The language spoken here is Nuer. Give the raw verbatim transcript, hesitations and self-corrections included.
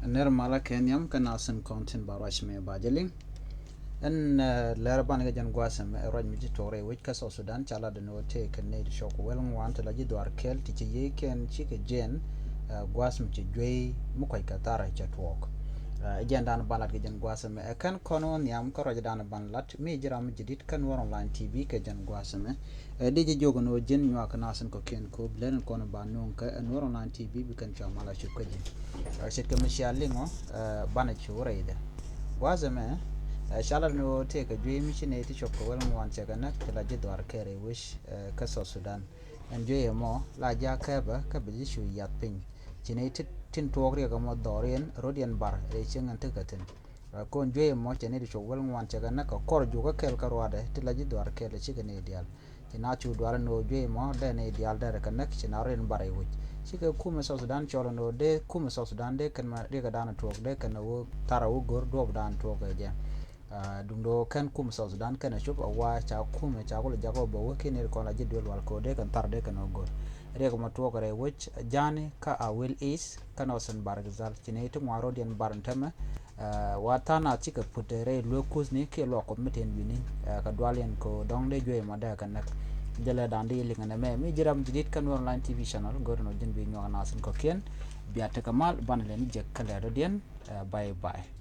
Nɛr malä kɛ nhiam kä nasin kɔn tin ba ruac mɛ ba jɛ liŋ. Ɛn lɛr ban kɛ jɛn gua̱a̱th ɛmɛ ɛ ruac mi ci tuɔk rɛy wec kä South Sudan ca lat ni wä tëë kɛ nɛy ti cɔk wel ŋuan ti la ji̱ dhuaar kɛl ti ci yiëë kɛn cikɛ jɛn gua̱a̱th mi ci juey mi kuac kɛ thar cɛ tuɔɔk. Ɛ jɛn dan ban lat kɛ jɛn gua̱a̱th ɛmɛ ɛ kɛn kɔn wä nhiam kä ruac dan ban lat mi ji̱ ram mi ji̱ dit kä Nuɔr Online T V kɛ jɛn gua̱a̱th ɛmɛ. Ɛ di ji̱ jiök ɛn ɣöö ji̱n nyuak kɛ nasin kɔ̱kiɛn kööp lɛn in kɔn ba nuŋ kä ɛn Nuɔr Online T V bi kɛn cua mal a cop kä ji̱. Ɛ ce̱tkɛ mi cia liŋ ɔ banɛ cu rɛydɛ. Gua̱a̱th ɛmɛ ɛ ca lat ni ɣöö tëëkɛ juey mi ci nɛy ti cop kɛ wel ŋuan cɛ kɛ näk ti la ji̱ dhuaar kɛɛr ɛ wec kä South Sudan. Ɛn juey ɛmɔ la ji̱ a kɛɛpä kä bi ji̱ cu yath piny ci nɛy ti tin tuɔɔk riɛk ɛmɔ dhɔriɛn rot yɛn bar rɛy cieŋ ɛn tekɛ thi̱n. Kɔn juey ɛmɔ cɛ nɛy ti cop wel ŋuan cɛ kɛ näk kɛ kɔr jukä kɛl kä ruaadɛ ti la ji̱ dhuaar kɛl ɛ cikɛ nɛy diaal. Ci na cu dual ni ɣöö juey mɔ dee ni diaal dee rɛ kɛ näk ci na rin bar i̱ wi̱c. Cikɛ kumɛ South Sudan cɔl ni ɣöö dee kumɛ South Sudan dee kɛn ma riɛkɛ dan tuɔɔk dee kɛn ɣöö thar ɣöö go̱r duɔp dan tuɔɔk kɛ jɛ. Duŋ dee ɣöö kɛn kumɛ South Sudan kɛn ɛ cop a wa ca kumɛ ca kulɛ jak ɣöö bɛ wä kiɛ ni ri kɔn la ji̱ duel wal kɛ ɣöö dee kɛn thar dee kɛn ɣöö go̱r. Riɛkɛ ma tuɔɔk rɛy wec Jani kä a wil is kä Northern Bahr el Ghazal ci ni ti ŋuan rot yɛn bar ni tämɛ. Wa tha̱a̱ŋ nath cikɛ put rɛy luek kuthni kiɛ luak kuɔth mi ten wi̱ni kɛ dual yɛn ko dɔ̱ŋ dee juey mɔ dee kɛ näk. Jɛ lɛ da̱ŋ di liŋɛ nɛ mɛ mi ji̱ ram ji̱ dit kä Nuɔr Online T V channel go̱r nɔ ji̱n bi nyuak nath in kɔ̱kiɛn. Bia tekɛ mal banɛ lɛ ni jek kä lɛ dɔ̱diɛn. Bye bye.